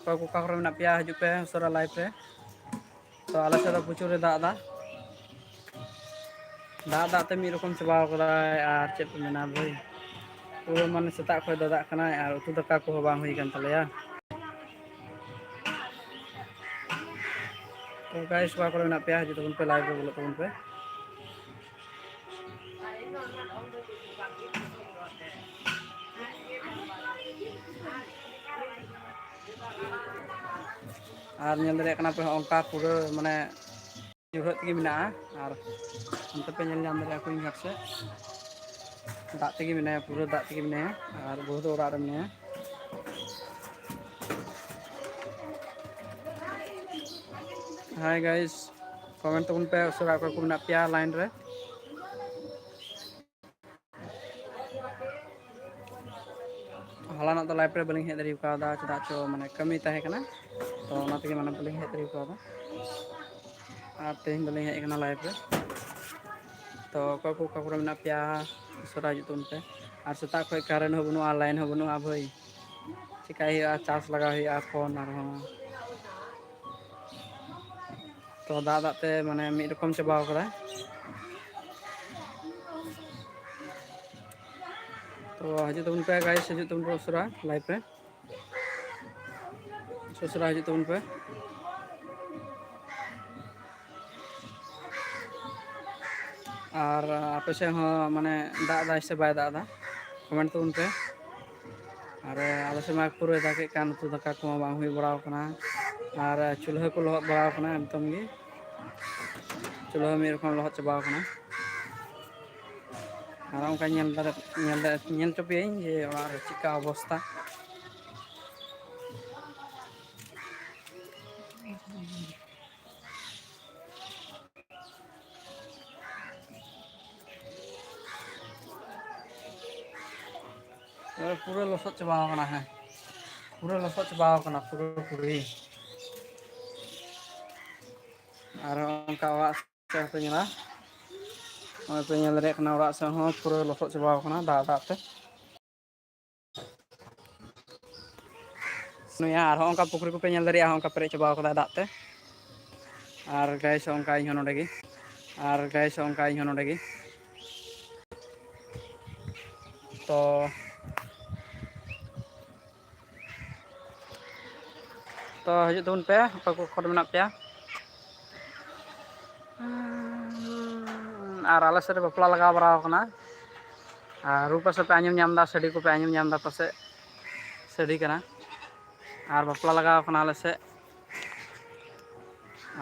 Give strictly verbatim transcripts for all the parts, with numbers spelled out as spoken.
ᱚᱠᱚᱭ ᱠᱚ ᱚᱠᱟ ᱠᱚᱨᱮ ᱢᱮᱱᱟᱜ ᱯᱮᱭᱟ, ᱦᱤᱡᱩᱜ ᱯᱮ ᱩᱥᱟᱹᱨᱟ live ᱨᱮ᱾ ᱛᱚ ᱟᱞᱮ ᱥᱮᱫ ᱫᱚ ᱯᱨᱚᱪᱩᱨ ᱮ ᱫᱟᱜ ᱮᱫᱟ, ᱫᱟᱜ ᱫᱟᱜ ᱛᱮ ᱢᱤᱫ ᱨᱚᱠᱚᱢ ᱪᱟᱵᱟᱣ ᱠᱟᱫᱟᱭ᱾ ᱟᱨ ᱪᱮᱫ ᱯᱮ ᱢᱮᱱᱟ ᱵᱷᱟᱹᱭ, ᱯᱩᱨᱟᱹ ᱢᱟᱱᱮ ᱥᱮᱛᱟᱜ ᱠᱷᱚᱱ ᱫᱟᱜ ᱫᱟᱜ ᱠᱟᱱᱟᱭ ᱟᱨ ᱩᱛᱩ ᱫᱟᱠᱟ ᱠᱚᱦᱚᱸ ᱵᱟᱝ ᱦᱩᱭ ᱠᱟᱱ ᱛᱟᱞᱮᱭᱟ᱾ ᱛᱚ guys, ᱚᱠᱟ ᱠᱚᱨᱮ ᱢᱮᱱᱟᱜ ᱯᱮᱭᱟ, ᱦᱤᱡᱩᱜ ᱛᱟᱵᱚᱱ ᱯᱮ, live ᱨᱮ ᱵᱚᱞᱚᱜ ᱛᱟᱵᱚᱱ ᱯᱮ᱾ ᱟᱨ ᱧᱮᱞ ᱫᱟᱲᱮᱭᱟᱜ ᱠᱟᱱᱟ ᱯᱮ, ᱦᱚᱸᱜᱼᱚ ᱱᱚᱝᱠᱟ ᱯᱩᱨᱟᱹ ᱢᱟᱱᱮ ᱧᱩᱨᱦᱟᱹᱜ ᱛᱮᱜᱮ ᱢᱮᱱᱟᱜᱼᱟ᱾ ᱟᱨ ᱚᱱᱛᱮ ᱯᱮ ᱧᱮᱞ ᱧᱟᱢ ᱫᱟᱲᱮᱭᱟᱜᱼᱟ, ᱠᱩᱧ ᱜᱷᱟᱴ ᱥᱮᱫ ᱫᱟᱜ ᱛᱮᱜᱮ ᱢᱮᱱᱟᱭᱟ, ᱯᱩᱨᱟᱹ ᱫᱟᱜ ᱛᱮᱜᱮ ᱢᱮᱱᱟᱭᱟ᱾ ᱟᱨ ᱵᱟᱹᱦᱩ ᱫᱚ ᱚᱲᱟᱜ ᱨᱮ ᱢᱮᱱᱟᱭᱟ᱾ Hi guys, comment ᱛᱟᱵᱚᱱ ᱯᱮ ᱩᱥᱟᱹᱨᱟ, ᱚᱠᱚᱭ ᱠᱚ ᱢᱮᱱᱟᱜ ᱯᱮᱭᱟ line ᱨᱮ᱾ ᱦᱚᱞᱟᱱᱚᱜ ᱫᱚ live ᱨᱮ ᱵᱟᱹᱞᱤᱧ ᱦᱮᱡ ᱫᱟᱲᱮ ᱠᱟᱣᱫᱟ, ᱪᱮᱫᱟᱜ ᱪᱚ ᱢᱟᱱᱮ ᱠᱟᱹᱢᱤ ᱛᱟᱦᱮᱸ ᱠᱟᱱᱟ, ᱛᱚ ᱚᱱᱟ ᱛᱮᱜᱮ ᱢᱟᱱᱮ ᱵᱟᱹᱞᱤᱧ ᱦᱮᱡ ᱫᱟᱲᱮ ᱠᱟᱣᱫᱟ᱾ ᱟᱨ ᱛᱮᱦᱮᱧ ᱫᱚᱞᱤᱧ ᱦᱮᱡ ᱠᱟᱱᱟ live ᱨᱮ᱾ ᱛᱚ ᱚᱠᱚᱭ ᱠᱚ ᱚᱠᱟ ᱠᱚᱨᱮ ᱢᱮᱱᱟᱜ ᱯᱮᱭᱟ, ᱩᱥᱟᱹᱨᱟ ᱦᱤᱡᱩᱜ ᱛᱟᱵᱚᱱ ᱯᱮ᱾ ᱟᱨ ᱥᱮᱛᱟᱜ ᱠᱷᱚᱱ current ᱦᱚᱸ ᱵᱟᱹᱱᱩᱜᱼᱟ, line ᱦᱚᱸ ᱵᱟᱹᱱᱩᱜᱼᱟ ᱵᱷᱟᱹᱭ, ᱪᱮᱠᱟᱭ ᱦᱩᱭᱩᱜᱼᱟ, charge ᱞᱟᱜᱟᱣ ᱦᱩᱭᱩᱜᱼᱟ phone ᱟᱨᱦᱚᱸ᱾ ᱛᱚ ᱫᱟᱜ ᱫᱟᱜ ᱛᱮ ᱢᱟᱱᱮ ᱢᱤᱫ ᱨᱚᱠᱚᱢ ᱪᱟᱵᱟᱣ ᱠᱟᱫᱟᱭ᱾ ᱛᱚ ᱦᱤᱡᱩᱜ ᱛᱟᱵᱚᱱ ᱯᱮ guys, ᱦᱤᱡᱩᱜ ᱛᱟᱵᱚᱱ ᱯᱮ ᱩᱥᱟᱹᱨᱟ live ᱨᱮ, ᱩᱥᱟᱹᱨᱟ ᱦᱤᱡᱩᱜ ᱛᱟᱵᱚᱱ ᱯᱮ᱾ ᱟᱨ ᱟᱯᱮ ᱥᱮᱫ ᱦᱚᱸ ᱢᱟᱱᱮ ᱫᱟᱜ ᱫᱟᱭ ᱥᱮ ᱵᱟᱭ ᱫᱟᱜ ᱮᱫᱟ, comment ᱛᱟᱵᱚᱱ ᱯᱮ᱾ ᱟᱨ ᱟᱞᱮ ᱥᱮᱫ ᱢᱟ ᱯᱩᱨᱟᱹ ᱫᱟᱜᱮᱫ ᱠᱟᱱ, ᱩᱛᱩ ᱫᱟᱠᱟ ᱠᱚᱢᱟ ᱵᱟᱝ ᱦᱩᱭ ᱵᱟᱲᱟᱣ ᱠᱟᱱᱟ᱾ ᱟᱨ ᱪᱩᱞᱦᱟᱹ ᱠᱚ ᱞᱚᱦᱚᱫ ᱵᱟᱲᱟᱣ ᱠᱟᱱᱟ ᱮᱠᱫᱚᱢ ᱜᱮ, ᱪᱩᱞᱦᱟᱹ ᱢᱤᱫ ᱨᱚᱠᱚᱢ ᱞᱚᱦᱚᱫ ᱪᱟᱵᱟᱣ ᱠᱟᱱᱟ᱾ ᱟᱨ ᱚᱱᱠᱟ ᱧᱮᱞ ᱫᱟᱲᱮ, ᱧᱮᱞ ᱫᱟᱲᱮ, ᱧᱮᱞ ᱦᱚᱪᱚ ᱯᱮᱭᱟᱹᱧ ᱡᱮ ᱚᱲᱟᱜ ᱨᱮ ᱪᱮᱫᱠᱟ ᱚᱵᱚᱥᱛᱟ᱾ ᱮ, ᱯᱩᱨᱟᱹ ᱞᱚᱥᱚᱫ ᱪᱟᱵᱟᱣ ᱠᱟᱱᱟ᱾ ᱦᱮᱸ, ᱯᱩᱨᱟᱹ ᱞᱚᱥᱚᱫ ᱪᱟᱵᱟᱣ ᱠᱟᱱᱟ ᱯᱩᱨᱟᱹ ᱯᱩᱨᱤ᱾ ᱟᱨ ᱚᱱᱠᱟ ᱚᱲᱟᱜ ᱥᱮᱫ ᱯᱮ ᱧᱮᱞᱟ, ᱱᱚᱜᱼᱚᱭ ᱯᱮ ᱧᱮᱞ ᱫᱟᱲᱮᱭᱟᱜ ᱠᱟᱱᱟ, ᱚᱲᱟᱜ ᱥᱮᱫ ᱦᱚᱸ ᱯᱩᱨᱟᱹ ᱞᱚᱥᱚᱫ ᱪᱟᱵᱟᱣ ᱠᱟᱱᱟ ᱫᱟᱜ ᱫᱟᱜ ᱛᱮ᱾ ᱱᱩᱭᱟ᱾ ᱟᱨ ᱦᱚᱸ ᱚᱱᱠᱟ ᱯᱩᱠᱷᱨᱤ ᱠᱚᱯᱮ ᱧᱮᱞ ᱫᱟᱲᱮᱭᱟᱜᱼᱟ, ᱦᱚᱸ ᱚᱱᱠᱟ ᱯᱮᱨᱮᱡ ᱪᱟᱵᱟᱣ ᱠᱟᱫᱟᱭ ᱫᱟᱜ ᱛᱮ᱾ ᱟᱨ ᱜᱟᱭᱥ ᱦᱚᱸ ᱚᱱᱠᱟ ᱤᱧ ᱦᱚᱸ ᱱᱚᱰᱮ ᱜᱮ, ᱟᱨ ᱜᱟᱭᱥ ᱦᱚᱸ ᱚᱱᱠᱟ ᱤᱧ ᱦᱚᱸ ᱱᱚᱰᱮ ᱜᱮ᱾ ᱛᱚ, ᱛᱚ ᱦᱤᱡᱩᱜ ᱛᱟᱵᱚᱱ ᱯᱮ, ᱚᱠᱚᱭ ᱠᱚ ᱠᱷᱚᱸᱰ ᱢᱮᱱᱟᱜ ᱯᱮᱭᱟ᱾ ᱟᱨ ᱟᱞᱮ ᱥᱮᱫ ᱨᱮ ᱵᱟᱯᱞᱟ ᱞᱟᱜᱟᱣ ᱵᱟᱲᱟᱣ ᱠᱟᱱᱟ᱾ ᱟᱨ ᱨᱩ ᱯᱟᱥᱮ ᱯᱮ ᱟᱸᱡᱚᱢ ᱧᱟᱢ ᱮᱫᱟ, ᱥᱟᱰᱮ ᱠᱚᱯᱮ ᱟᱸᱡᱚᱢ ᱧᱟᱢ ᱮᱫᱟ ᱯᱟᱥᱮᱡ, ᱥᱟᱰᱮ ᱠᱟᱱᱟ᱾ ᱟᱨ ᱵᱟᱯᱞᱟ ᱞᱟᱜᱟᱣ ᱠᱟᱱᱟ ᱟᱞᱮ ᱥᱮᱫ᱾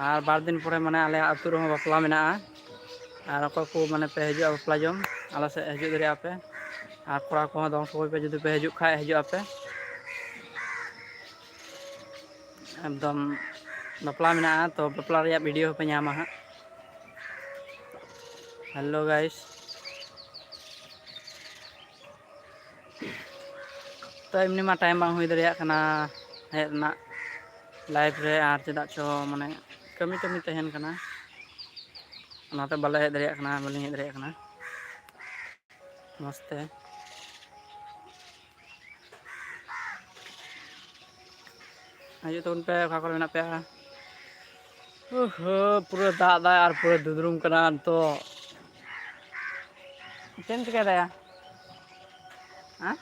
ᱟᱨ ᱵᱟᱨ ᱫᱤᱱ ᱯᱚᱨᱮ ᱢᱟᱱᱮ ᱟᱞᱮᱭᱟᱜ ᱟᱹᱛᱩ ᱨᱮᱦᱚᱸ ᱵᱟᱯᱞᱟ ᱢᱮᱱᱟᱜᱼᱟ᱾ ᱟᱨ ᱚᱠᱚᱭ ᱠᱚ ᱢᱟᱱᱮ ᱯᱮ ᱦᱤᱡᱩᱜᱼᱟ ᱵᱟᱯᱞᱟ ᱡᱚᱢ, ᱟᱞᱮ ᱥᱮᱫ ᱦᱤᱡᱩᱜ ᱫᱟᱲᱮᱭᱟᱜᱼᱟ ᱯᱮ᱾ ᱟᱨ ᱠᱚᱲᱟ ᱠᱚᱦᱚᱸ ᱫᱚᱝ ᱥᱚᱜᱚᱭ ᱯᱮ ᱡᱩᱫᱤ ᱯᱮ ᱦᱤᱡᱩᱜ ᱠᱷᱟᱡ ᱦᱤᱡᱩᱜ ᱟᱯᱮ᱾ ᱮᱠᱫᱚᱢ ᱵᱟᱯᱞᱟ ᱢᱮᱱᱟᱜᱼᱟ, ᱛᱚ ᱵᱟᱯᱞᱟ ᱨᱮᱭᱟᱜ ᱵᱷᱤᱰᱤᱭᱳ ᱦᱚᱸᱯᱮ ᱧᱟᱢᱟ ᱦᱟᱸᱜ᱾ ᱦᱮᱞᱳ ᱜᱟᱭᱥ, ᱛᱚ ᱮᱢᱱᱤ ᱢᱟ ᱴᱟᱭᱤᱢ ᱵᱟᱝ ᱦᱩᱭ ᱫᱟᱲᱮᱭᱟᱜ ᱠᱟᱱᱟ ᱦᱮᱡ ᱨᱮᱱᱟᱜ ᱞᱟᱭᱤᱵᱷ ᱨᱮ, ᱟᱨ ᱪᱮᱫᱟᱜ ᱪᱚ ᱢᱟᱱᱮ ᱠᱟᱹᱢᱤ ᱠᱟᱹᱢᱤ ᱛᱟᱦᱮᱱ ᱠᱟᱱᱟ, ᱚᱱᱟᱛᱮ ᱵᱟᱞᱮ ᱦᱮᱡ ᱫᱟᱲᱮᱭᱟᱜ ᱠᱟᱱᱟ, ᱵᱟᱹᱞᱤᱧ ᱦᱮᱡ ᱫᱟᱲᱮᱭᱟᱜ ᱠᱟᱱᱟ ᱢᱚᱡᱽ ᱛᱮ᱾ ᱦᱤᱡᱩᱜ ᱛᱟᱵᱚᱱ ᱯᱮ, ᱚᱠᱟ ᱠᱚᱨᱮ ᱢᱮᱱᱟᱜ ᱯᱮᱭᱟ? ᱳᱦᱳ, ᱯᱩᱨᱟᱹ ᱫᱟᱜ ᱫᱟᱭ ᱟᱨ ᱯᱩᱨᱟᱹ ᱫᱩᱫᱽᱨᱩᱢ ᱠᱟᱱᱟ ᱱᱤᱛᱚᱜ᱾ ᱪᱮᱫ ᱮᱢ ᱪᱤᱠᱟᱹᱭ ᱫᱟᱭᱟ? ᱦᱮᱸ?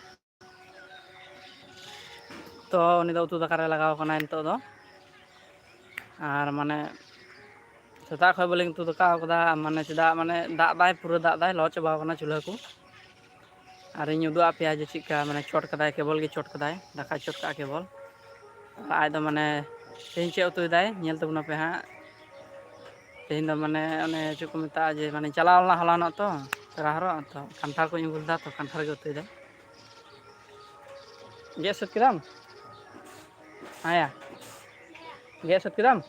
ᱛᱚ ᱩᱱᱤ ᱫᱚ ᱩᱛᱩ ᱫᱟᱠᱟ ᱨᱮ ᱞᱟᱜᱟᱣ ᱠᱟᱱᱟᱭ ᱱᱤᱛᱚᱜ ᱫᱚ᱾ ᱟᱨ ᱢᱟᱱᱮ ᱥᱮᱛᱟᱜ ᱠᱷᱚᱱ ᱵᱟᱹᱞᱤᱧ ᱩᱛᱩ ᱫᱟᱠᱟᱣ ᱠᱟᱫᱟ, ᱢᱟᱱᱮ ᱪᱮᱫᱟᱜ, ᱢᱟᱱᱮ ᱫᱟᱜ ᱫᱟᱭ, ᱯᱩᱨᱟᱹ ᱫᱟᱜ ᱫᱟᱭ, ᱞᱚᱦᱚᱫ ᱪᱟᱵᱟᱣ ᱠᱟᱱᱟ ᱪᱩᱞᱦᱟᱹ ᱠᱚ᱾ ᱟᱨᱤᱧ ᱩᱫᱩᱜ ᱟᱯᱮᱭᱟ ᱡᱮ ᱪᱮᱫᱠᱟ ᱢᱟᱱᱮ ᱪᱚᱴ ᱠᱟᱫᱟᱭ, ᱠᱮᱵᱚᱞ ᱜᱮ ᱪᱚᱴ ᱠᱟᱫᱟᱭ, ᱫᱟᱠᱟᱭ ᱪᱚᱴ ᱠᱟᱜᱼᱟ ᱠᱮᱵᱚᱞ᱾ ᱟᱡ ᱫᱚ ᱢᱟᱱᱮ ᱛᱮᱦᱮᱧ ᱪᱮᱫ ᱩᱛᱩᱭ ᱫᱟᱭ ᱧᱮᱞ ᱛᱟᱵᱚᱱᱟᱯᱮ ᱦᱟᱸᱜ᱾ ᱛᱮᱦᱮᱧ ᱫᱚ ᱢᱟᱱᱮ ᱚᱱᱮ ᱪᱮᱫ ᱠᱚ ᱢᱮᱛᱟᱜᱼᱟ, ᱡᱮ ᱢᱟᱱᱮ ᱪᱟᱞᱟᱣ ᱞᱮᱱᱟ ᱦᱚᱞᱟᱱᱚᱜ ᱛᱚ ᱯᱮᱲᱟ ᱦᱚᱲᱚᱜ, ᱛᱚ ᱠᱟᱱᱴᱷᱟᱲ ᱠᱚᱧ ᱟᱹᱜᱩ ᱞᱮᱫᱟ, ᱛᱚ ᱠᱟᱱᱴᱷᱟᱲ ᱜᱮ ᱩᱛᱩᱭ ᱫᱟᱭ᱾ ᱜᱮᱫ ᱥᱟᱹᱛ ᱠᱮᱫᱟᱢ? ᱦᱮᱸᱭᱟ, ᱜᱮᱫ ᱥᱟᱹᱛ ᱠᱮᱫᱟᱢ?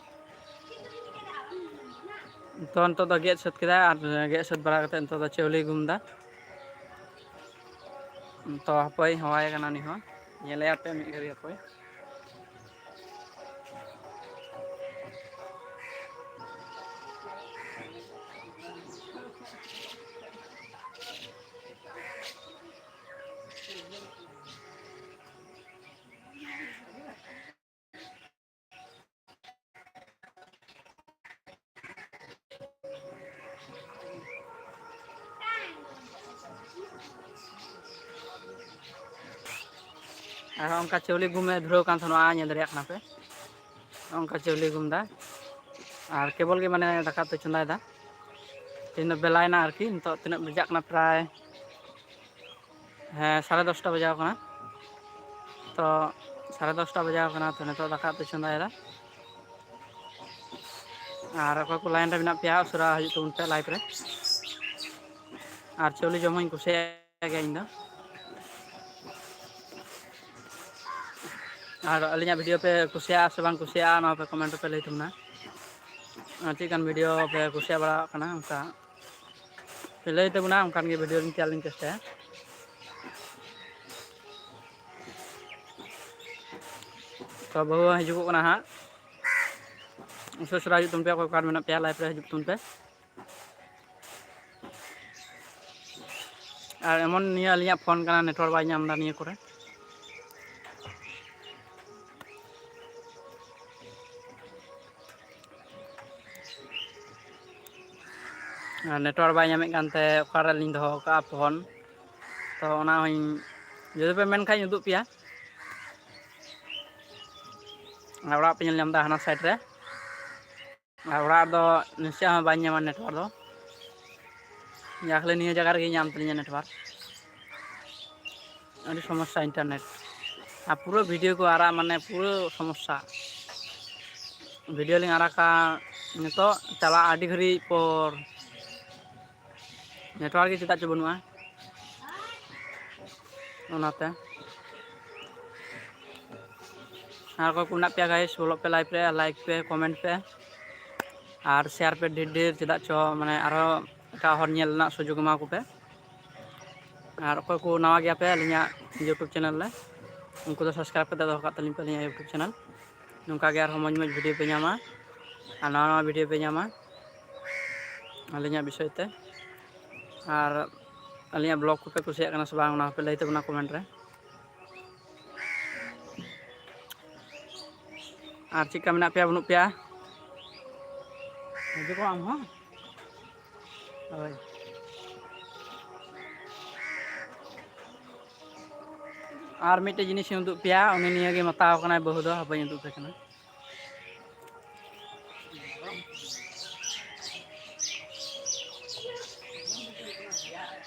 ᱛᱚ ᱱᱤᱛᱚᱜ ᱫᱚ ᱜᱮᱫ ᱥᱟᱹᱛ ᱠᱮᱫᱟᱭ, ᱟᱨ ᱜᱮᱫ ᱥᱟᱹᱛ ᱵᱟᱲᱟ ᱠᱟᱛᱮᱫ ᱱᱤᱛᱚᱜ ᱫᱚ ᱪᱟᱣᱞᱮ ᱜᱩᱢ ᱮᱫᱟ᱾ ᱛᱚ ᱦᱟᱯᱳᱭ ᱦᱚᱦᱚᱣᱟᱭ ᱠᱟᱱᱟ ᱩᱱᱤ ᱦᱚᱸ, ᱧᱮᱞᱮᱭᱟ ᱯᱮ ᱢᱤᱫ ᱜᱷᱟᱹᱲᱤ ᱦᱟᱯᱳᱭ᱾ ᱟᱨ ᱚᱱᱠᱟ ᱪᱟᱣᱞᱮ ᱜᱩᱢᱮ ᱫᱷᱩᱨᱟᱹᱣ ᱠᱟᱱ ᱛᱟᱦᱮᱱᱟ, ᱧᱮᱞ ᱫᱟᱲᱮᱭᱟᱜ ᱠᱟᱱᱟ ᱯᱮ᱾ ᱚᱱᱠᱟ ᱪᱟᱣᱞᱮ ᱜᱩᱢ ᱫᱟ᱾ ᱟᱨ ᱠᱮᱵᱚᱞ ᱜᱮ ᱢᱟᱱᱮ ᱫᱟᱠᱟ ᱩᱛᱩ ᱪᱚᱸᱫᱟᱭᱮᱫᱟ᱾ ᱛᱮᱦᱮᱧ ᱫᱚ ᱵᱮᱞᱟᱭᱮᱱᱟ ᱟᱨᱠᱤ, ᱱᱤᱛᱚᱜ ᱛᱤᱱᱟᱹᱜ ᱵᱟᱡᱟᱜ ᱠᱟᱱᱟ? ᱯᱨᱟᱭ, ᱦᱮᱸ, ᱥᱟᱲᱮ ᱫᱚᱥᱴᱟ ᱵᱟᱡᱟᱣ ᱠᱟᱱᱟ᱾ ᱛᱚ ᱥᱟᱲᱮ ᱫᱚᱥᱴᱟ ᱵᱟᱡᱟᱣ ᱠᱟᱱᱟ, ᱛᱚ ᱱᱤᱛᱚᱜ ᱫᱟᱠᱟ ᱩᱛᱩ ᱪᱚᱸᱫᱟᱭᱮᱫᱟ᱾ ᱟᱨ ᱚᱠᱚᱭ ᱠᱚ ᱞᱟᱭᱤᱱ ᱨᱮ ᱢᱮᱱᱟᱜ ᱯᱮᱭᱟ, ᱩᱥᱟᱹᱨᱟ ᱦᱤᱡᱩᱜ ᱛᱟᱵᱚᱱ ᱯᱮ ᱞᱟᱭᱤᱵᱷ ᱨᱮ᱾ ᱟᱨ ᱪᱟᱣᱞᱮ ᱡᱚᱢ ᱦᱚᱸᱧ ᱠᱩᱥᱤᱭᱟᱜ ᱜᱮᱭᱟ ᱤᱧ ᱫᱚ᱾ ᱟᱨ ᱟᱹᱞᱤᱧᱟᱜ ᱵᱷᱤᱰᱤᱭᱳ ᱯᱮ ᱠᱩᱥᱤᱭᱟᱜᱼᱟ ᱥᱮ ᱵᱟᱝ ᱠᱩᱥᱤᱭᱟᱜᱼᱟ, ᱱᱚᱣᱟ ᱯᱮ ᱠᱚᱢᱮᱱᱴ ᱨᱮᱯᱮ ᱞᱟᱹᱭ ᱛᱟᱵᱚᱱᱟ᱾ ᱟᱨ ᱪᱮᱫ ᱞᱮᱠᱟᱱ ᱵᱷᱤᱰᱤᱭᱳ ᱯᱮ ᱠᱩᱥᱤᱭᱟᱜ ᱵᱟᱲᱟᱣᱟᱜ ᱠᱟᱱᱟ, ᱚᱱᱠᱟ ᱯᱮ ᱞᱟᱹᱭ ᱛᱟᱵᱚᱱᱟ, ᱚᱱᱠᱟᱱ ᱜᱮ ᱵᱷᱤᱰᱤᱭᱳ ᱞᱤᱧ ᱛᱮᱭᱟᱨ ᱞᱤᱧ ᱪᱮᱥᱴᱟᱭᱟ᱾ ᱛᱚ ᱵᱟᱹᱦᱩ ᱦᱤᱡᱩᱜᱚᱜ ᱠᱟᱱᱟ ᱦᱟᱸᱜ, ᱩᱥᱟᱹᱨᱟ ᱩᱥᱟᱹᱨᱟ ᱦᱤᱡᱩᱜ ᱛᱟᱵᱚᱱ ᱯᱮ, ᱚᱠᱚᱭ ᱚᱠᱟᱨᱮ ᱢᱮᱱᱟᱜ ᱯᱮᱭᱟ ᱞᱟᱭᱤᱵᱷ ᱨᱮ ᱦᱤᱡᱩᱜ ᱛᱟᱵᱚᱱ ᱯᱮ᱾ ᱟᱨ ᱮᱢᱚᱱ ᱱᱤᱭᱟᱹ ᱟᱹᱞᱤᱧᱟᱜ ᱯᱷᱳᱱ ᱠᱟᱱᱟ, ᱱᱮᱴᱣᱟᱨᱠ ᱵᱟᱭ ᱧᱟᱢ ᱮᱫᱟ ᱱᱤᱭᱟᱹ ᱠᱚᱨᱮ᱾ ᱟᱨ ᱱᱮᱴᱣᱟᱨᱠ ᱵᱟᱭ ᱧᱟᱢᱮᱫ ᱠᱟᱱᱛᱮ ᱚᱠᱟᱨᱮ ᱞᱤᱧ ᱫᱚᱦᱚ ᱠᱟᱜᱼᱟ ᱯᱷᱳᱱ, ᱛᱚ ᱚᱱᱟ ᱦᱚᱸᱧ, ᱡᱩᱫᱤ ᱯᱮ ᱢᱮᱱ ᱠᱷᱟᱡ ᱩᱫᱩᱜ ᱯᱮᱭᱟ᱾ ᱟᱨ ᱚᱲᱟᱜ ᱯᱮ ᱧᱮᱞ ᱧᱟᱢ ᱮᱫᱟ ᱦᱟᱱᱟ ᱥᱟᱭᱤᱰ ᱨᱮ, ᱟᱨ ᱚᱲᱟᱜ ᱨᱮᱫᱚ ᱱᱟᱥᱮᱭᱟᱜ ᱦᱚᱸ ᱵᱟᱭ ᱧᱟᱢᱟ ᱱᱮᱴᱣᱟᱨᱠ ᱫᱚ᱾ ᱭᱟ ᱠᱷᱟᱹᱞᱤ ᱱᱤᱭᱟᱹ ᱡᱟᱭᱜᱟ ᱨᱮᱜᱮ ᱧᱟᱢ ᱛᱟᱹᱞᱤᱧᱟ ᱱᱮᱴᱣᱟᱨᱠ᱾ ᱟᱹᱰᱤ ᱥᱚᱢᱚᱥᱥᱟ ᱤᱱᱴᱟᱨᱱᱮᱴ, ᱟᱨ ᱯᱩᱨᱟᱹ ᱵᱷᱤᱰᱤᱭᱳ ᱠᱚ ᱟᱨᱟᱜ, ᱢᱟᱱᱮ ᱯᱩᱨᱟᱹ ᱥᱚᱢᱚᱥᱥᱟ᱾ ᱵᱷᱤᱰᱤᱭᱳ ᱞᱤᱧ ᱟᱲᱟᱜᱟ ᱱᱤᱛᱚᱜ, ᱪᱟᱞᱟᱜᱼᱟ ᱟᱹᱰᱤ ᱜᱷᱟᱹᱲᱤᱡ ᱯᱚᱨ, ᱱᱮᱴᱣᱟᱨᱠ ᱜᱮ ᱪᱮᱫᱟᱜ ᱪᱚ ᱵᱟᱹᱱᱩᱜᱼᱟ᱾ ᱚᱱᱟᱛᱮ ᱟᱨ ᱚᱠᱚᱭ ᱠᱚ ᱢᱮᱱᱟᱜ ᱯᱮᱭᱟ ᱜᱟᱭᱤᱥ, ᱵᱚᱞᱚᱜ ᱯᱮ ᱞᱟᱭᱤᱵᱷ ᱨᱮ, ᱞᱟᱭᱤᱠ ᱯᱮ, ᱠᱚᱢᱮᱱᱴ ᱯᱮ, ᱟᱨ ᱥᱮᱭᱟᱨ ᱯᱮ ᱰᱷᱮᱨ ᱰᱷᱮᱨ, ᱪᱮᱫᱟᱜ ᱪᱚ ᱢᱟᱱᱮ ᱟᱨᱦᱚᱸ ᱮᱴᱟᱜ ᱦᱚᱲ ᱧᱮᱞ ᱨᱮᱱᱟᱜ ᱥᱩᱡᱳᱜᱽ ᱮᱢᱟ ᱠᱚᱯᱮ᱾ ᱟᱨ ᱚᱠᱚᱭ ᱠᱚ ᱱᱟᱣᱟ ᱜᱮᱭᱟ ᱯᱮ ᱟᱹᱞᱤᱧᱟᱜ YouTube ᱪᱮᱱᱮᱞ ᱨᱮ, ᱩᱱᱠᱩ ᱫᱚ ᱥᱟᱵᱥᱠᱨᱟᱭᱤᱵ ᱠᱟᱛᱮ ᱫᱚᱦᱚ ᱠᱟᱜ ᱛᱟᱹᱞᱤᱧ ᱯᱮ ᱟᱹᱞᱤᱧᱟᱜ YouTube ᱪᱮᱱᱮᱞ᱾ ᱱᱚᱝᱠᱟ ᱜᱮ ᱟᱨᱦᱚᱸ ᱢᱚᱡᱽ ᱢᱚᱡᱽ ᱵᱷᱤᱰᱤᱭᱳ ᱯᱮ ᱧᱟᱢᱟ, ᱟᱨ ᱱᱟᱣᱟ ᱱᱟᱣᱟ ᱵᱷᱤᱰᱤᱭᱳ ᱯᱮ ᱧᱟᱢᱟ ᱟᱹᱞᱤᱧᱟᱜ ᱵᱤᱥᱚᱭ ᱛᱮ᱾ ᱟᱨ ᱟᱹᱞᱤᱧᱟᱜ ᱵᱞᱚᱜ ᱠᱚᱯᱮ ᱠᱩᱥᱤᱭᱟᱜ ᱠᱟᱱᱟ ᱥᱮ ᱵᱟᱝ, ᱚᱱᱟ ᱦᱚᱸᱯᱮ ᱞᱟᱹᱭ ᱛᱟᱵᱚᱱᱟ ᱠᱚᱢᱮᱱᱴ ᱨᱮ᱾ ᱟᱨ ᱪᱮᱫᱠᱟ ᱢᱮᱱᱟᱜ ᱯᱮᱭᱟ, ᱵᱟᱹᱱᱩᱜ ᱯᱮᱭᱟ? ᱦᱤᱡᱩᱜ ᱟᱢ ᱦᱚᱸ? ᱦᱳᱭ᱾ ᱟᱨ ᱢᱤᱫᱴᱮᱡ ᱡᱤᱱᱤᱥᱤᱧ ᱩᱫᱩᱜ ᱯᱮᱭᱟ, ᱩᱱᱤ ᱱᱤᱭᱟᱹ ᱜᱮ ᱢᱟᱛᱟᱣ ᱠᱟᱱᱟᱭ ᱵᱟᱹᱦᱩ ᱫᱚ, ᱦᱟᱯᱮᱧ ᱩᱫᱩᱜ ᱯᱮ ᱠᱟᱱᱟ᱾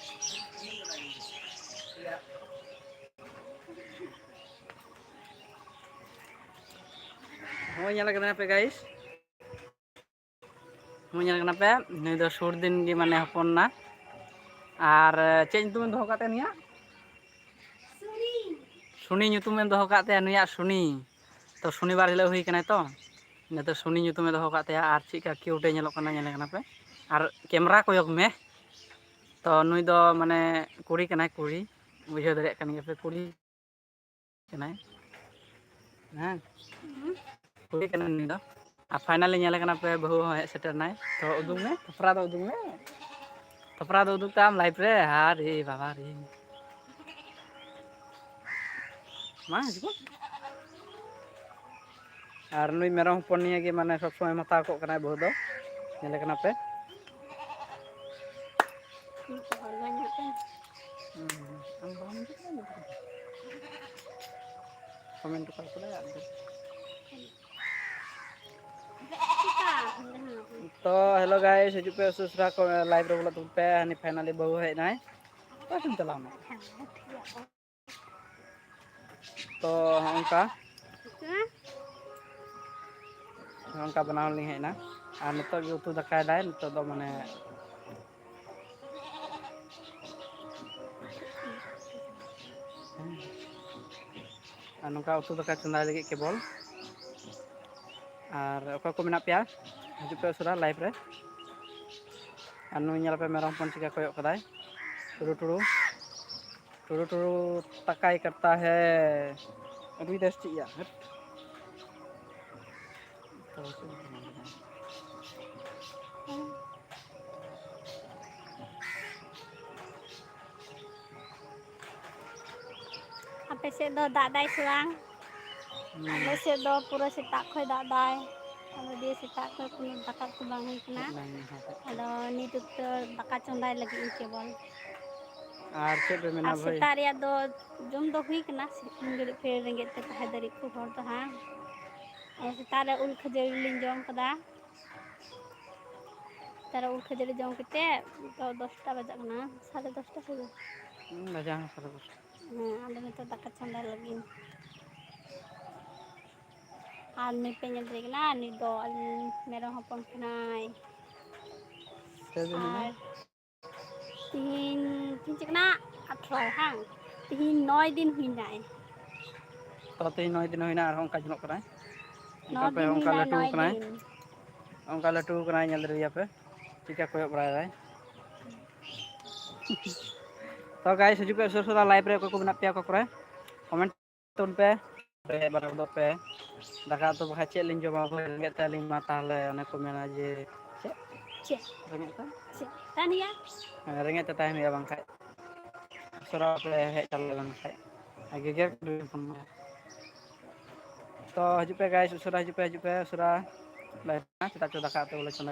ᱦᱳᱭ, ᱧᱮᱞ ᱠᱟᱫᱟ ᱯᱮ guys? ᱦᱳᱭ, ᱧᱮᱞ ᱠᱟᱱᱟ ᱯᱮ, ᱱᱩᱭ ᱫᱚ ᱥᱩᱨ ᱫᱤᱱ ᱜᱮ ᱢᱟᱱᱮ ᱦᱚᱯᱚᱱ ᱱᱟ᱾ ᱟᱨ ᱪᱮᱫ ᱧᱩᱛᱩᱢᱮᱢ ᱫᱚᱦᱚ ᱠᱟᱫ ᱛᱟᱭᱟ ᱱᱩᱭᱟᱜ? ᱥᱩᱱᱤ ᱧᱩᱛᱩᱢᱮᱢ ᱫᱚᱦᱚ ᱠᱟᱫ ᱛᱟᱭᱟ, ᱱᱩᱭᱟᱜ ᱥᱩᱱᱤ᱾ ᱛᱚ ᱥᱚᱱᱤᱵᱟᱨ ᱦᱤᱞᱳᱜ ᱦᱩᱭ ᱠᱟᱱᱟᱭ ᱛᱚ, ᱤᱱᱟᱹᱛᱮ ᱥᱩᱱᱤ ᱧᱩᱛᱩᱢᱮ ᱫᱚᱦᱚ ᱠᱟᱫ ᱛᱟᱭᱟ᱾ ᱟᱨ ᱪᱮᱫ ᱞᱮᱠᱟ cute ᱮ ᱧᱮᱞᱚᱜ ᱠᱟᱱᱟ, ᱧᱮᱞᱮ ᱠᱟᱱᱟ ᱯᱮ᱾ ᱟᱨ camera ᱠᱚᱭᱚᱜ ᱢᱮ, ᱛᱚ ᱱᱩᱭ ᱫᱚ ᱢᱟᱱᱮ ᱠᱩᱲᱤ ᱠᱟᱱᱟᱭ, ᱠᱩᱲᱤ, ᱵᱩᱡᱷᱟᱹᱣ ᱫᱟᱲᱮᱭᱟᱜ ᱠᱟᱱ ᱜᱮᱭᱟ ᱯᱮ, ᱠᱩᱲᱤ ᱠᱟᱱᱟᱭ᱾ ᱦᱮᱸ, ᱠᱩᱲᱤ ᱠᱟᱱᱟᱭ ᱱᱩᱭ ᱫᱚ᱾ ᱟᱨ finally ᱧᱮᱞᱮ ᱠᱟᱱᱟ ᱯᱮ, ᱵᱟᱹᱦᱩ ᱦᱚᱸ ᱦᱮᱡ ᱥᱮᱴᱮᱨ ᱱᱟᱭ᱾ ᱛᱚ ᱩᱫᱩᱜ ᱢᱮ, ᱛᱚᱯᱨᱟ ᱫᱚ ᱩᱫᱩᱜ ᱢᱮ, ᱛᱚᱯᱨᱟ ᱫᱚ ᱩᱫᱩᱜ ᱛᱟᱢ live ᱨᱮ᱾ ᱟᱨᱮ ᱵᱟᱵᱟ ᱨᱮ, ᱢᱟ ᱦᱤᱡᱩᱜ ᱢᱮ᱾ ᱟᱨ ᱱᱩᱭ ᱢᱮᱨᱚᱢ ᱦᱚᱯᱚᱱ ᱱᱤᱭᱮ ᱜᱮ ᱢᱟᱱᱮ ᱥᱚᱵ ᱥᱚᱢᱚᱭ ᱢᱟᱛᱟᱣ ᱠᱚᱜ ᱠᱟᱱᱟᱭ ᱵᱟᱹᱦᱩ ᱫᱚ, ᱧᱮᱞᱮ ᱠᱟᱱᱟ ᱯᱮ᱾ ᱦᱩᱸ, ᱟᱢ ᱵᱟᱢ ᱦᱤᱡᱩᱜ ᱠᱟᱱᱟ? Comment ᱦᱚᱴᱚ ᱠᱟᱜ ᱯᱮ ᱟᱨ ᱛᱚ hello guys, ᱦᱤᱡᱩᱜ ᱯᱮ ᱩᱥᱟᱹᱨᱟ ᱩᱥᱟᱹᱨᱟ ᱠᱚ live ᱨᱮ ᱵᱚᱞᱚᱜ ᱛᱟᱵᱚᱱ ᱯᱮ᱾ ᱦᱟᱹᱱᱤ finally ᱵᱟᱹᱦᱩ ᱦᱮᱡ ᱮᱱᱟᱭ, ᱚᱠᱟ ᱛᱮᱢ ᱪᱟᱞᱟᱣ ᱮᱱᱟ? ᱛᱚ ᱦᱚᱸᱜᱼᱚ ᱱᱚᱝᱠᱟ, ᱦᱚᱸᱜᱼᱚ ᱱᱚᱝᱠᱟ ᱵᱮᱱᱟᱣ ᱞᱤᱧ ᱦᱮᱡ ᱮᱱᱟ᱾ ᱟᱨ ᱱᱤᱛᱚᱜ ᱜᱮ ᱩᱛᱩ ᱫᱟᱠᱟᱭ ᱫᱟᱭ, ᱱᱤᱛᱚᱜ ᱫᱚ ᱢᱟᱱᱮ ᱟᱨ ᱱᱚᱝᱠᱟ ᱩᱛᱩ ᱫᱟᱠᱟ ᱪᱚᱸᱫᱟᱭ ᱞᱟᱹᱜᱤᱫ ᱠᱮᱵᱚᱞ᱾ ᱟᱨ ᱚᱠᱚᱭ ᱠᱚ ᱢᱮᱱᱟᱜ ᱯᱮᱭᱟ, ᱦᱤᱡᱩᱜ ᱯᱮ ᱩᱥᱟᱹᱨᱟ live ᱨᱮ᱾ ᱟᱨ ᱱᱩᱭ ᱧᱮᱞ ᱯᱮ, ᱢᱮᱨᱚᱢ ᱦᱚᱯᱚᱱ ᱪᱤᱠᱟ ᱠᱚᱭᱚᱜ ᱠᱟᱫᱟᱭ, ᱴᱩᱨᱩ ᱴᱩᱨᱩ, ᱴᱩᱨᱩ ᱴᱩᱨᱩ ᱛᱟᱠᱟᱭ ᱠᱟᱨᱛᱟ ᱦᱮ᱾ ᱟᱹᱰᱤ ᱵᱮᱥ ᱪᱮᱫ ᱭᱟ, ᱦᱟᱹᱴ᱾ ᱟᱯᱮ ᱥᱮᱫ ᱫᱚ ᱫᱟᱜ ᱫᱟᱭ ᱥᱮ ᱵᱟᱝ? ᱦᱩᱸ᱾ ᱟᱞᱮ ᱥᱮᱫ ᱫᱚ ᱯᱩᱨᱟᱹ ᱥᱮᱛᱟᱜ ᱠᱷᱚᱡ ᱫᱟᱜ ᱫᱟᱭ᱾ ᱟᱫᱚ ᱫᱤᱭᱮ ᱥᱮᱛᱟᱜ ᱠᱷᱚᱡ ᱠᱳᱱᱳ ᱫᱟᱠᱟ ᱩᱛᱩ ᱵᱟᱝ ᱦᱩᱭ ᱠᱟᱱᱟ᱾ ᱵᱟᱝ ᱦᱩᱭ ᱠᱟᱱᱟ᱾ ᱟᱫᱚ ᱱᱤᱛ ᱚᱠᱛᱚ ᱫᱟᱠᱟ ᱪᱚᱸᱫᱟᱭ ᱞᱟᱹᱜᱤᱫ ᱤᱧ ᱠᱮᱵᱚᱞ᱾ ᱟᱨ ᱪᱮᱫ ᱯᱮ ᱢᱮᱱᱟ ᱟᱨ ᱵᱷᱟᱹᱭ? ᱥᱮᱛᱟᱜ ᱨᱮᱭᱟᱜ ᱫᱚ ᱡᱚᱢ ᱫᱚ ᱦᱩᱭ ᱠᱟᱱᱟ, ᱥᱤᱛᱩᱝ ᱜᱷᱟᱹᱲᱤᱡ ᱯᱮ ᱨᱮᱸᱜᱮᱡ ᱛᱮ ᱛᱟᱦᱮᱸ ᱫᱟᱲᱮᱭᱟᱜ ᱠᱚ ᱦᱚᱲ ᱫᱚ ᱦᱟᱸᱜ᱾ ᱟᱨ ᱥᱮᱛᱟᱜ ᱨᱮ ᱩᱞ ᱠᱷᱟᱹᱡᱟᱹᱲᱤ ᱞᱤᱧ ᱡᱚᱢ ᱠᱟᱫᱟ᱾ ᱥᱮᱛᱟᱜ ᱨᱮ ᱩᱞ ᱠᱷᱟᱹᱡᱟᱹᱲᱤ ᱡᱚᱢ ᱠᱟᱛᱮ ᱱᱤᱛᱚᱜ ᱫᱚᱥᱴᱟ ᱵᱟᱡᱟᱜ ᱠᱟᱱᱟ, ᱥᱟᱲᱮ ᱫᱚᱥᱴᱟ ᱠᱚ᱾ ᱦᱩᱸ, ᱵᱟᱡᱟᱣ ᱦᱚᱸ ᱥᱟᱲᱮ ᱫᱚᱥᱴᱟ᱾ ᱦᱮᱸ, ᱟᱫᱚ ᱱᱤᱛᱚᱜ ᱫᱟᱠᱟ ᱪᱚᱸᱫᱟ ᱞᱟᱹᱜᱤᱫ᱾ ᱟᱨ ᱱᱩᱭ ᱯᱮ ᱧᱮᱞ ᱫᱟᱲᱮ ᱠᱟᱱᱟ, ᱱᱩᱭ ᱫᱚ ᱟᱹᱞᱤᱧ ᱢᱮᱨᱚᱢ ᱦᱚᱯᱚᱱ ᱠᱟᱱᱟᱭ᱾ ᱛᱤᱦᱤᱧ, ᱛᱤᱦᱤᱧ ᱪᱮᱫ ᱠᱟᱱᱟ? ᱟᱴᱷᱨᱚ, ᱦᱟᱝ? ᱛᱤᱦᱤᱧ ᱱᱚᱭ ᱫᱤᱱ ᱦᱩᱭᱱᱟᱭ᱾ ᱛᱚ, ᱛᱮᱦᱮᱧ ᱱᱚᱭ ᱫᱤᱱ ᱦᱩᱭᱱᱟ, ᱟᱨᱦᱚᱸ ᱚᱱᱠᱟ ᱧᱮᱞᱚᱜ ᱠᱟᱱᱟᱭ᱾ ᱱᱚ ᱚᱱᱠᱟ ᱯᱮ, ᱫᱤᱱ ᱚᱱᱠᱟ ᱦᱩᱭᱱᱟ, ᱞᱟᱹᱴᱩ ᱱᱚᱭ ᱠᱟᱱᱟᱭ᱾ ᱫᱤᱱ᱾ ᱚᱱᱠᱟ ᱞᱟᱹᱴᱩ ᱠᱟᱱᱟᱭ, ᱧᱮᱞ ᱫᱟᱲᱮᱭᱟᱯᱮ ᱪᱮᱫᱠᱟ ᱠᱚᱭᱚᱜ ᱵᱟᱲᱟᱭᱮᱫᱟᱭ᱾ ᱛᱚ, guys, ᱦᱤᱡᱩᱜ ᱯᱮ ᱩᱥᱟᱹᱨᱟ ᱩᱥᱟᱹᱨᱟ live ᱨᱮ, ᱚᱠᱚᱭ ᱠᱚ ᱢᱮᱱᱟᱜ ᱯᱮᱭᱟ, ᱚᱠᱟ ᱠᱚᱨᱮ comment ᱛᱟᱵᱚᱱ ᱯᱮ᱾ ᱨᱮᱦᱮᱫ ᱵᱟᱲᱟ ᱜᱚᱫᱚᱜ ᱯᱮ᱾ ᱫᱟᱠᱟ ᱩᱛᱩ ᱵᱟᱠᱷᱟᱡ ᱪᱮᱫ ᱞᱤᱧ ᱡᱚᱢᱟ? ᱦᱳᱭ, ᱨᱮᱸᱜᱮᱡ ᱛᱮ ᱟᱹᱞᱤᱧ ᱢᱟ ᱛᱟᱦᱚᱞᱮ ᱚᱱᱮ ᱠᱚ ᱢᱮᱱᱟ ᱡᱮ ᱪᱮᱫ? ᱪᱮᱫ? ᱨᱮᱸᱜᱮᱡ ᱛᱮ? ᱪᱮᱫ? ᱛᱟᱦᱮᱱ ᱜᱮᱭᱟ᱾ ᱦᱮᱸ, ᱨᱮᱸᱜᱮᱡ ᱛᱮ ᱛᱟᱦᱮᱱ ᱦᱩᱭᱩᱜᱼᱟ ᱵᱟᱝᱠᱷᱟᱡ᱾ ᱩᱥᱟᱹᱨᱟ ᱯᱮ ᱦᱮᱡ ᱪᱟᱞᱟᱣ ᱞᱮᱱᱠᱷᱟᱡ᱾ ᱟᱨ ᱜᱮᱜᱮᱨ ᱠᱚ ᱯᱷᱳᱱ ᱢᱟ᱾ ᱛᱚ, ᱦᱤᱡᱩᱜ ᱯᱮ guys, ᱩᱥᱟᱹᱨᱟ ᱦᱤᱡᱩᱜ ᱯᱮ, ᱦᱤᱡᱩᱜ ᱯᱮ, ᱩᱥᱟᱹᱨᱟ᱾ Live ᱨᱮ ᱪᱮᱫᱟᱜ ᱪᱚ ᱫᱟᱠᱟ ᱩᱛᱩ ᱵᱚᱞᱮ ᱪᱚᱸᱫᱟ